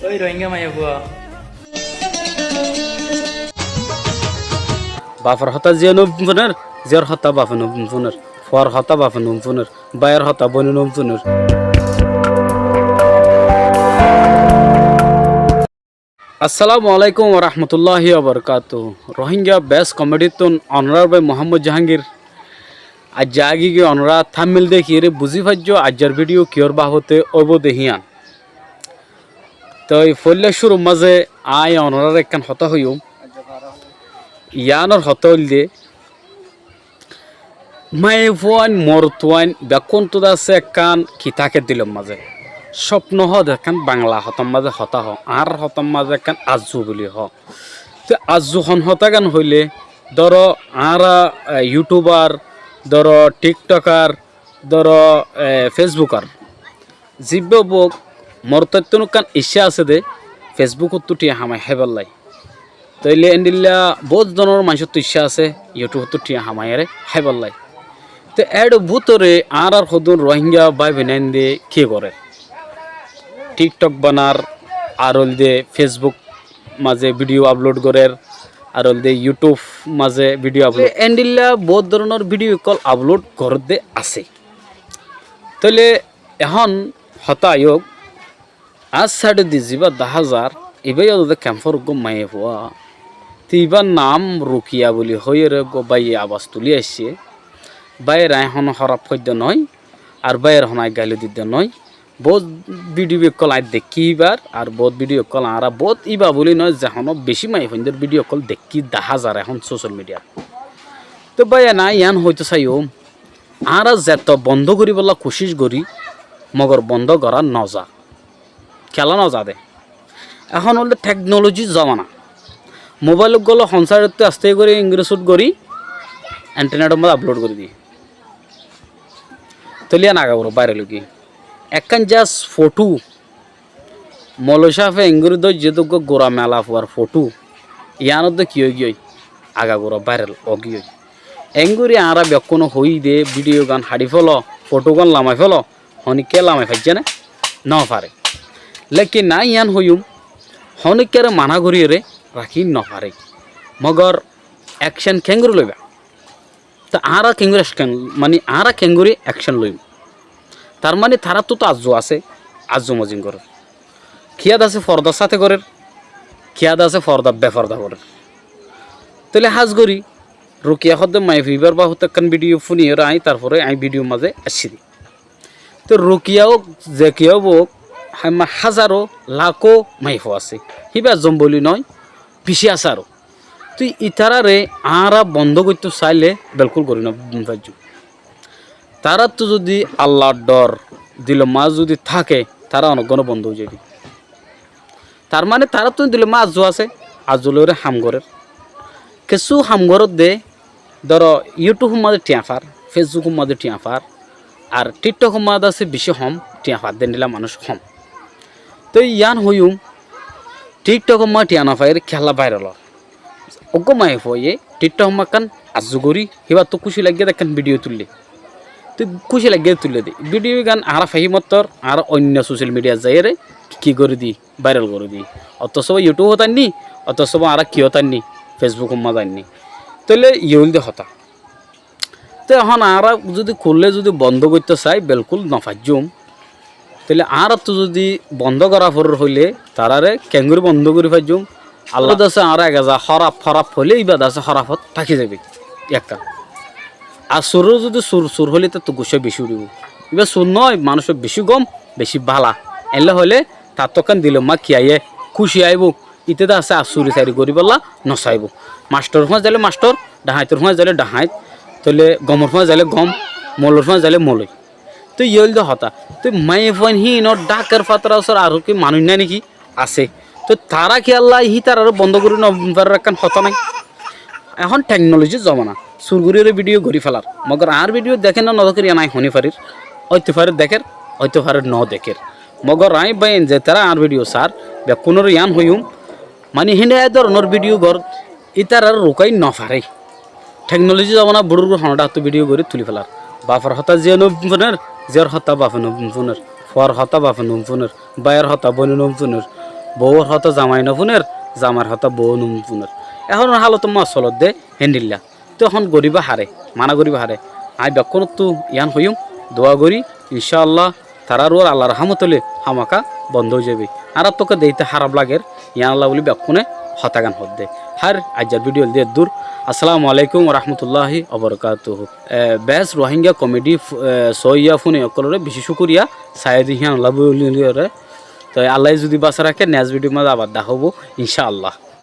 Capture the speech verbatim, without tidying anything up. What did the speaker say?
Ói Rohingya maiyafua. Bafor hotá ziye no fúner, ziyar hotá bafe no fúner, fuar hotá bafe no fúner, báiyor hotá bóine no fúner. Assalamu alaikum warahmatulláhi wabarakátuhu. Rohingya best comedy ttún onorar bái Muhammod Jahangir. Aijja agi goi onorá thumbnail dekíyore buzí faijjó aijjar video kiyór babote óibo de híyan. Toi foóila cúrur mazé aññí onoráre ekkán hotá hoiyúm. Yíanor hotá óilde, maiyafuain, morotfuain, bekkúntu de asé ekkán ki táke dilor mazé. Cóp nohó de ekkán Bangla hotár mazé hotá hoó, añárár hotár mazé ekkán arzu buli hoó. Te arzu hon hotágan hoilé, dóro añára, e, YouTuber, dóro TikToker, dóro, e, Facebooker. Zibá bouk morottóttun ekkán iccá asé dé, Facebook ottu thiañ hamai háiballái. Tóile endilla bout dóronor maincóttu iccá asé, YouTube ottu thiañ hamaiyóre háiballái. Te ér bútore añárár hodún Rohingya bái boináinde ki gorér? TikTok banar, ar óilde Facebook mazé video upload gorér, ar óilde YouTube mazé video upload. Endilla bout dóronor video ókkol upload gorédde asé. Tóile ehón hotá aiyók, añár sáidodi zibá daházar, ibá yó de kemfor uggúa maiyafua. Te ibár nam Rukiya buli hoiyóre uggúa báiye abas tulí aiccé. Báiyeré aññí honó hóraf hoidde noói, ar báiyeré honó aññí gailó didde noói. Boóut video ókkol aññí dekkí ibár, ar boóut video ókkol añára boóut ibá buli noói, ze honó bicí maiyafuaindór video ókkol dekkí daházar ehón social mediat. Te báiyain, aññí yián hoitó saiyum, añára zetó bondó goríbolla kucíc gorí, mogor bondó gorá noza. Kiyólla noza dé? Ehón óilde technology zomana. Mobáil uggúa loi hon sáidottú asté gorí screenshot gorí internetor mazé upload gorí diyé. Tóile yián agagura viral óigiyói. Ekkán just fotó, moloi sáfe engorí dóijje dé uggúa gura mela fuar fotó, yiánoddé ki óigiyói? Agagura viral óigiyói. Engorí añára bekkúne hoiyí dé video gán haçi félo, fotó gán lamai félo, honíkka lamai faijjé né? Nofaré. Lékin aññí yián hoiyúm, honíkkáre maná goríyoré rakí nofaré. Mogor action keéngorí loibá? Te añára keéngorí action, mani añára keéngorí action loiyum? Tar mani taráttu to arzu asé, arzu mozin gorér. Kiyá de asé fordar sáte gorér, kiyá de asé forda beforda gorér. Tóile hás gorí Rukiya hoó dé maiyafua ibár babote ekkán video fúniyoré aññí, tarfore aññí video mazé aiccí dé. Te Rukiya ók, ze kiyá ók, hámma házaro, lakó maiyafua asé. Híba zom buli noói, bicí asé aró. Te ítararé añára bondó goittó sailé belkúl gorí nofaijjúm. Taráttu zudi Allar dhor dilor mazé zudi táke, tará onoggúa bondó ói zaibói. Tar mane taráttu dilor mazé arzu asé, arzu loiré ham gorér. Kessú ham gorédde, dóro, YouTube or mazé thiañ far, Facebook or mazé thiañ far, ar TikTok or mazé asé bicí hom, thiañ far dé endilla manúic hom. Te yián hoiyúm, TikTok or mazé thiañ nofaiyóre kiyólla viral ór? Uggúa maiyafuaye TikTok or mazé ekkán arzu gorí, híbattu kúci laiggé dé ekkán video tuillé. Te kúci laiggé dé tuillé dé. Video gán añára faiyí mottor, añára oinno social mediat zaiyóre ki gorí di? Viral gorí di. Otosóba YouTube ot ainní, otosóba añára kiyót ainní, Facebook or mazé ainní. Tóile yó óilde hotá. Te ehón añára zudi kúlle zudi bondó goittó sai, belkúl nofaijjúm. Tóile añárattu zudi bondó gorá forer hoilé, taráre keéngorí bondó gorí faijjúm? Allar de asé añára ege za hóraf, hóraf hoilé íba de asé hórafot táki zaibói. Ekkán. Ar suror zudi sur, sur hoilé ítarattú guccá bicí uçíbo. Íba sur noói, manúic bicí gom, bicí bála. Eénlla hoilé tattú ekkán dilor mazé ki aiyé? Kúci aibó. Íte de asé ar suri sari goríbolla nosaibó. Mastor fúañti zailé mastor, dhahañitor fúañti zailé dhahañit, tóile gomor fúañti zailé gom, molor fúañti zailé moloi. Te yó óilde hotá. Te maiyafuain híinor dhákar fátar asór aró ki manúic nái né ki? Asé. Te tará kiyólla hítararé bondó gorí nofarer ekkán hotá nái? Ehón technology zomana. Sur goríyoré video gorí félar. Mogor añár video dekér né nodekír yián aññí hoóni farir. Óito farer dekér, óito farer nodekér. Mogor aññí báiyain zetará añár video sar, bekkúnoré yián hoiyúm, mani híin e dóronor video gor, ítararé rukái nofaré. Technology zomana, burur honó dháktu video gorí tulí félar. Bafor hotá ziye nofúner, ziyar hotá bafe nofúner, fuar hotá bafe nofúner, báiyor hotá bóine nofúner. Bouwor hotá zamai nofúner, zamair hotá bouwe nofúner. Ehón hálot mazé solodde héndilla. Te ehón goríba haré, mana goríba haré. Aññí bekkúnottú yián hoiyúm, dua gorí, incáalla tarár uore Allar rahámot óile hámaka bondó ói zaibói. Añárattú deite háraf lager, yiánolla bóli bekkúne hotágan hoódde. Hár aijjar bídiyo óilde eddúr. Assalamu alaikum warahmatulláhi wabarakátuhu. E, Best Rohingya Comedy f-, e, soóiya fúne ókkolóre bicí cúkuriya, saiyó de híyanolla bóli óre. Toi Allaye zudi bása raké, next bídiyor mazé abar dahá óibo, incáalla.